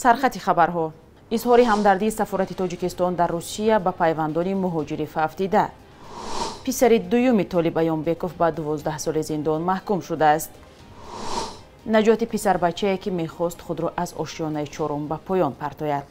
Сархати хабарҳо. Изҳори ҳамдардии сафорати Тоҷикистон дар Русия ба пайвандони муҳоҷири фавтида. Писари дуюми Толиб Аёнбеков ба 12 соли зиндон маҳкум шудааст. Наҷоти писарбачае, ки мехост худро аз ошёнаи чорум ба поён партояд.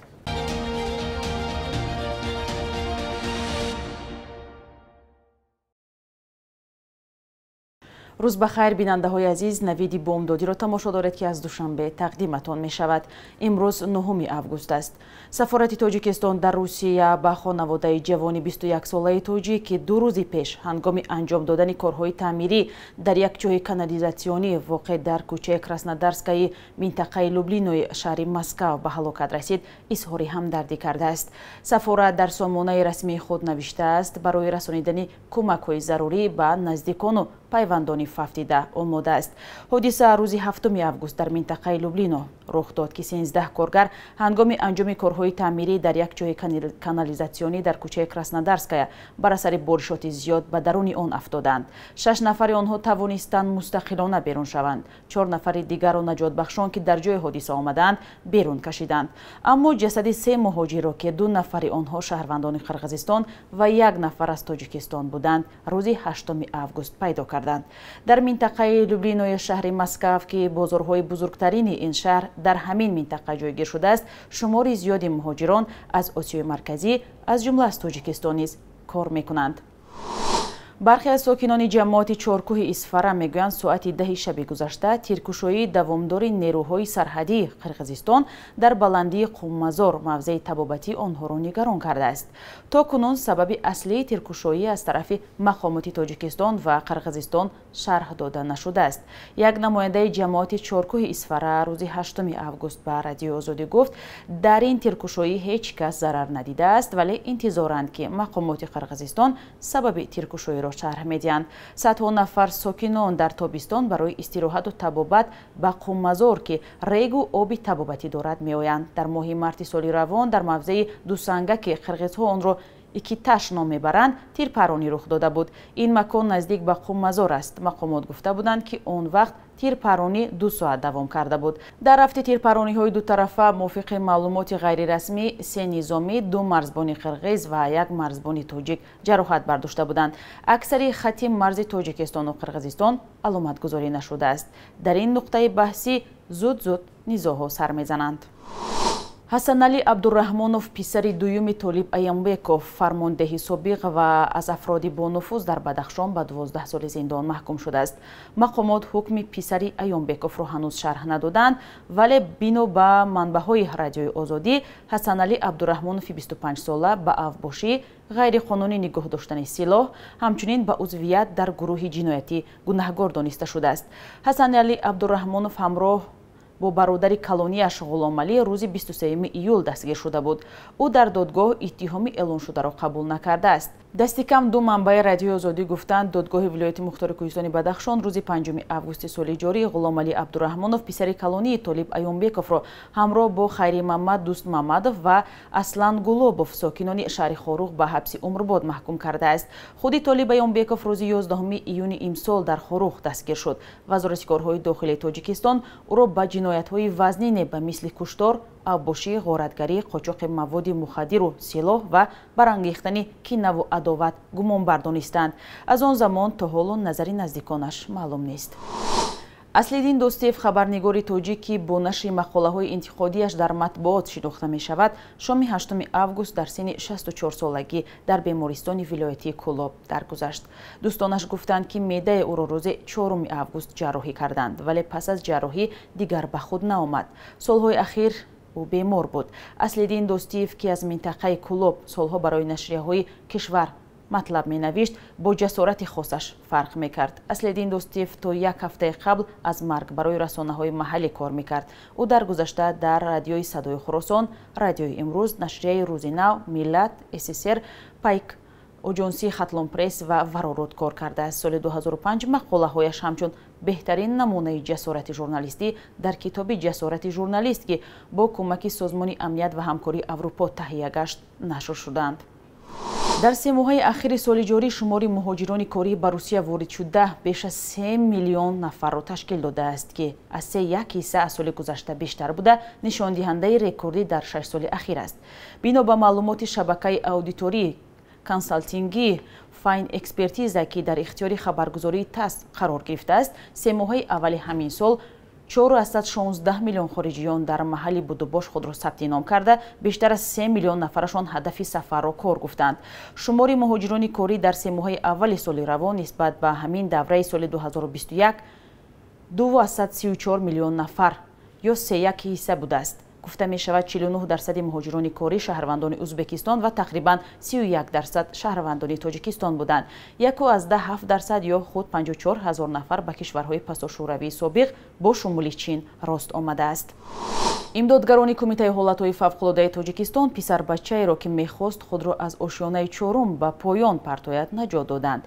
Рӯз ба хайр, бинандаҳои азиз, навиди бомдодиро тамошо доред, ки аз Душанбе тақдиматон мешавад. Имрӯз 9 август аст. Сафорати Тоҷикистон дар Русия ба хонаводаи ҷавони 21-солаи тоҷик, ки 2 рӯзи пеш ҳангоми анҷом додани корҳои таъмирӣ дар як ҷои канализатсионӣ воқеъ дар кӯчаи Краснодарскаи минтақаи Люблинои шаҳри Москав ба ҳалокат расид, изҳори ҳамдардӣ кардааст. Сафорат дар сомонаи расмии худ навиштааст, барои расонидани кӯмакҳои зарурӣ ба наздикону пайвандони фавтида омода аст. Ҳодиса рӯзи 7 август дар минтақаи Люблино рух дод, ки 13 коргар ҳангоми анҷоми корҳои таъмирӣ дар як ҷои канализатсионӣ дар кӯчаи Краснодарская бар асари боришоти зиёд ба даруни он афтоданд. 6 нафари онҳо тавонистанд мустақилона берун шаванд. 4 нафари дигарро наҷотбахшон, ки дар ҷои ҳодиса омадаанд, берун кашиданд. Аммо ҷасади 3 муҳоҷирро, ки 2 нафари онҳо шаҳрвандони Қирғизистон ва 1 нафар аз Тоҷикистон буданд, рӯзи 8 август пайдо карданд. Дар минтақаи Люблинои шаҳри Москав, ки бозорҳои бузургтарини ин шаҳр дар ҳамин минтақа ҷойгир шудааст, шумори зиёди муҳоҷирон аз Осиёи Марказӣ, аз ҷумла аз Тоҷикистон низ кор мекунанд. Бархе аз сокинони ҷамоати Чоркӯҳи Исфара мегӯянд, соати 10 шаби гузашта тиркушоии давомдори нерӯҳои сарҳадии Қирғизистон дар баландии Қуммазор мавзеи табобатии онҳоро нигарон кардааст. То кунун сабаби аслии тиркушоӣ аз тарафи мақомоти Тоҷикистон ва Қирғизистон шарҳ дода нашудааст. Як намояндаи ҷамоати Чоркӯҳи Исфара рӯзи 8 август ба Радиои Озодӣ гуфт, дар ин тиркушоӣ ҳеҷ кас зарар надидааст, вале интизоранд, ки мақомоти Қирғизистон сабаби тиркушоиро шарҳ медиҳанд. Садҳо нафар сокинон дар тобистон барои истироҳату табобат ба Қуммазор, ки регу оби табобатӣ дорад, меоянд. Дар моҳи марти соли равон дар мавзеи Дусанга, ки қирғизҳо онро Икиташ ном мебаранд, тирпаронӣ рух дода буд. Ин макон наздик ба Қуммазор аст. Мақомот гуфта буданд, ки он вақт тирпаронӣ 2 соат давом карда буд. Дар рафти тирпарониҳои дутарафа, мувофиқи маълумоти ғайрирасмӣ, 3 низомӣ, 2 марзбони қирғиз ва 1 марзбони тоҷик ҷароҳат бардошта буданд. Аксари хати марзи Тоҷикистону Қирғизистон аломатгузорӣ нашудааст. Дар ин нуқтаи баҳсӣ зуд-зуд низоъҳо сар мезананд. Ҳасаналӣ Абдураҳмонов, писари дуюми Толиб Аёнбеков, фармондеҳи собиқ ва аз афроди бонуфуз дар Бадахшон, ба 12 соли зиндон маҳкум шудааст. Мақомот ҳукми писари Аёнбековро ҳанӯз шарҳ надоданд, вале бино ба манбаъҳои Радиои Озодӣ, Ҳасаналӣ Абдураҳмонови 25-сола ба авбошӣ, ғайриқонунӣ нигоҳ доштани силоҳ, ҳамчунин ба узвият дар гурӯҳи ҷиноятӣ гунаҳгор дониста шудааст. Ҳасаналӣ Абдураҳмонов ҳамроҳ бо бародари калонияш Ғуломалӣ рӯзи 23 июл дастгир шуда буд. Ӯ дар додгоҳ иттиҳоми эълоншударо қабул накардааст. Дасти кам 2 манбаи Радиои Озодӣ гуфтанд, додгоҳи вилояти Мухтори Кӯҳистони Бадахшон рӯзи 5 августи соли ҷорӣ Ғуломалӣ Абдураҳмонов, писари калонии Толиб Аёнбековро ҳамроҳ бо Хайримамад Дӯстмамадов ва Аслан Гулобов, сокинони шаҳри Хоруғ, ба ҳабси умрбод маҳкум кардааст. Худи Толиб Аёнбеков рӯзи 11 июни имсол дар Хоруғ дастгир шуд. Вазорати корҳои дохилии Тоҷикистон ӯро ба ҷиноятҳои вазнине ба мисли куштор, авбошӣ, ғоратгарӣ, қочоқи маводи мухаддиру силоҳ ва барангехтани кинаву адоват гумонбар донистанд. Аз он замон то ҳоло назари наздиконаш маълум нест. Аслиддин Дӯстиев, хабарнигори тоҷик, ки бо нашри мақолаҳои интиқодиаш дар матбуот шинохта мешавад, шоми 8 август дар синни 64-солагӣ дар бемористони вилоятии Кӯлоб даргузашт. Дӯстонаш гуфтанд, ки меъдаи ӯро рӯзи 4 август ҷарроҳӣ карданд, вале пас аз ҷарроҳӣ дигар ба худ наомад. Солҳои ахир ӯ бемор буд. Аслиддин Дӯстиев, ки аз минтақаи Кӯлоб солҳо барои нашрияҳои кишвар матлаб менавишт, бо ҷасорати хосаш фарқ мекард. Аслиддин Дӯстиев то як ҳафтаи қабл аз марг барои расонаҳои маҳаллӣ кор мекард. Ӯ дар гузашта дар Радиои Садои Хуросон, Радиои Имрӯз, нашрияи Рӯзи Нав, Миллат, СССР, Пайк, Оҷонсии Хатлонпресс ва Варород кор кардааст. Соли 2005 мақолаҳояш ҳамчун беҳтарин намунаи ҷасорати журналистӣ дар китоби «Ҷасорати журналист», ки бо кӯмаки Созмони амният ва ҳамкории Аврупо таҳия гашт, нашр шуданд. Дар се моҳаи ахири соли ҷорӣ шумори муҳоҷирони корӣ ба Русия ворид шуда беш аз 3 миллион нафарро ташкил додааст, ки аз 3,1 ҳисса аз соли гузашта бештар буда, нишондиҳандаи рекордӣ дар 6 соли ахир аст. Бино ба маълумоти шабакаи аудиторӣ консалтингӣ Файн Экспертиза, ки дар ихтиёри хабаргузории ТАСС қарор гирифтааст, се моҳаи аввали ҳамин сол 4,16 миллион хориҷиён дар маҳалли будубош худро сабти ном карда, бештар аз 3 миллион нафарашон ҳадафи сафарро кор гуфтанд. Шумори муҳоҷирони корӣ дар се моҳаи аввали соли равон нисбат ба ҳамин давраи соли 2021 2,34 миллион нафар ё 3,1 ҳисса будааст. Гуфта мешавад, 49% муҳоҷирони корӣ шаҳрвандони Узбекистон ва тақрибан 31% шаҳрвандони Тоҷикистон буданд. 1,7% ё худ 54 ҳазор нафар ба кишварҳои пасошӯравии собиқ бо шумули Чин рост омадааст. Имдодгарони Кумитаи ҳолатҳои фавқулодаи Тоҷикистон писарбачаеро, ки мехост худро аз ошёнаи чорум ба поён партояд, наҷот доданд.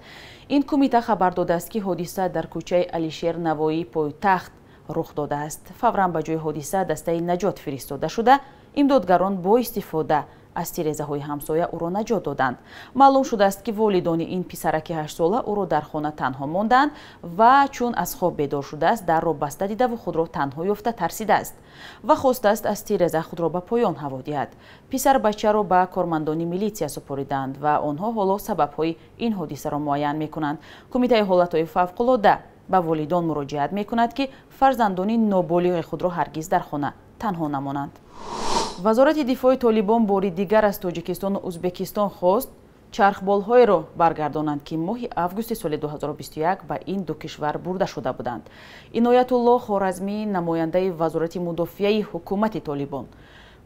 Ин кумита хабар додааст, ки ҳодиса дар кӯчаи Алишер Навоӣ пойтахт рух додааст. Фавран ба ҷои ҳодиса дастаи наҷот фиристода шуда, имдодгарон бо истифода аз тирезаҳои ҳамсоя ӯро наҷот доданд. Маълум шудааст, ки волидони ин писараки ҳаштсола ӯро дар хона танҳо монданд ва чун аз хоб бедор шудааст, дарро баста дидаву худро танҳо ёфта тарсидааст ва хостааст аз тиреза худро ба поён ҳаво диҳад. Писарбачаро ба кормандони милитсия супориданд ва онҳо ҳоло сабабҳои ин ҳодисаро муайян мекунанд. Кумитаи ҳолатҳои фавқулода ба волидон муроҷиат мекунад, ки фарзандони ноболиғи худро ҳаргиз дар хона танҳо намонанд. Вазорати дифои Толибон бори дигар аз Тоҷикистону Узбекистон хост чархболҳоеро баргардонанд, ки моҳи августи соли 2021 ба ин ду кишвар бурда шуда буданд. Иноятулло Хоразмӣ, намояндаи Вазорати мудофиаи ҳукумати Толибон,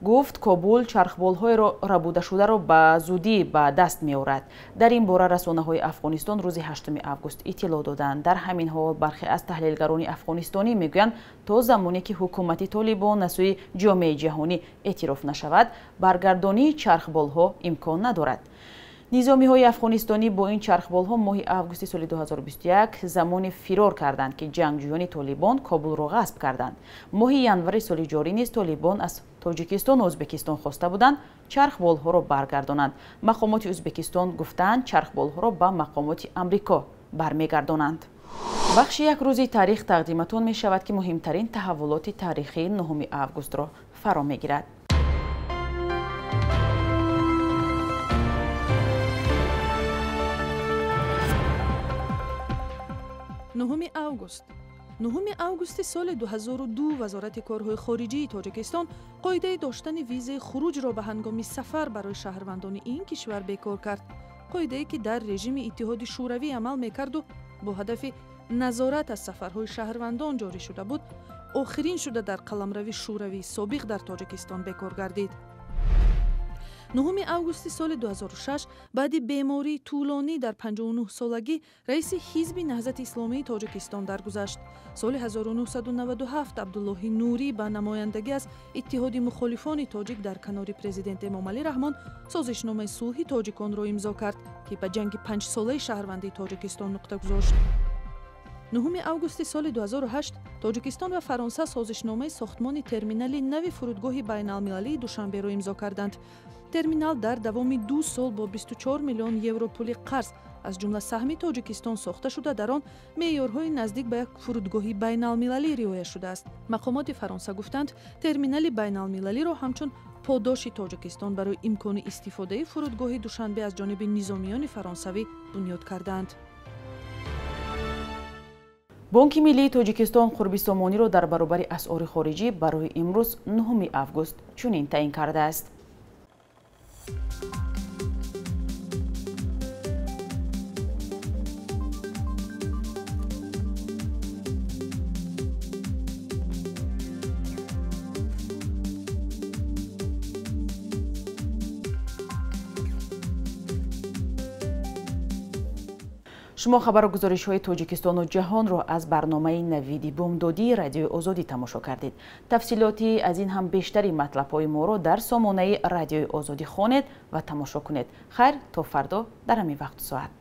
гуфт, Кобул чархболҳоеро рабудашударо ба зудӣ ба даст меорад. Дар ин бора расонаҳои Афғонистон рӯзи 8 август иттилоъ доданд. Дар ҳамин ҳол бархе аз таҳлилгарони афғонистонӣ мегӯянд, то замоне ки ҳукумати Толибон аз сӯи ҷомеаи ҷаҳонӣ эътироф нашавад, баргардонии чархболҳо имкон надорад. Низомиҳои афғонистонӣ бо ин чархболҳо моҳи августи соли 2021 замоне фирор карданд, ки ҷангҷӯёни Толибон Кобулро ғасб карданд. Моҳи январи соли ҷорӣ низ Толибон аз Тоҷикистону Узбекистон хоста буданд чархболҳоро баргардонанд. Мақомоти Узбекистон гуфтанд, чархболҳоро ба мақомоти Амрико бармегардонанд. Бахши як рӯзи таърих тақдиматон мешавад, ки муҳимтарин таҳаввулоти таърихии 9 августро фаро мегирад. 9 август. 9 августи соли 2002 Вазорати корҳои хориҷии Тоҷикистон қоидаи доштани визаи хуруҷро ба ҳангоми сафар барои шаҳрвандони ин кишвар бекор кард. Қоидае, ки дар режими Иттиҳоди Шӯравӣ амал мекарду бо ҳадафи назорат аз сафарҳои шаҳрвандон ҷорӣ шуда буд, охирин шуда дар қаламрави Шӯравии собиқ дар Тоҷикистон бекор гардид. 9 августи соли 2006 баъди бемории тӯлонӣ дар 59 солагӣ раиси Ҳизби Наҳзати Исломии Тоҷикистон даргузашт. Соли 1997 Абдуллоҳи Нурӣ ба намояндагӣ аз Иттиҳоди мухолифони тоҷик дар канори президент Эмомалӣ Раҳмон созишномаи сулҳи тоҷиконро имзо кард, ки ба ҷанги панҷсолаи шаҳрвандии Тоҷикистон нуқта гузошт. 9 августи соли 2008 Тоҷикистон ва Фаронса созишномаи сохтмони терминали нави фурудгоҳи байналмилалии Душанберо имзо карданд. Терминал дар давоми 2 сол бо 24 миллион евро пули қарз, аз ҷумла саҳми Тоҷикистон, сохта шуда, дар он меъёрҳои наздик ба як фурудгоҳи байналмилалӣ риоя шудааст. Мақомоти Фаронса гуфтанд, терминали байналмилалиро ҳамчун подоши Тоҷикистон барои имкони истифодаи фурудгоҳи Душанбе аз ҷониби низомиёни фаронсавӣ бунёд кардаанд. Бонки миллии Тоҷикистон қурби сомониро дар баробари асъори хориҷӣ барои имрӯз, 9 август, чунин таъин кардааст. Шумо хабару гузоришҳои Тоҷикистону ҷаҳонро аз барномаи Навиди бомдодии Радиои Озодӣ тамошо кардед. Тафсилоти аз ин ҳам бештари матлабҳои моро дар сомонаи Радиои Озодӣ хонед ва тамошо кунед. Хайр, то фардо дар ҳамин вақту соат.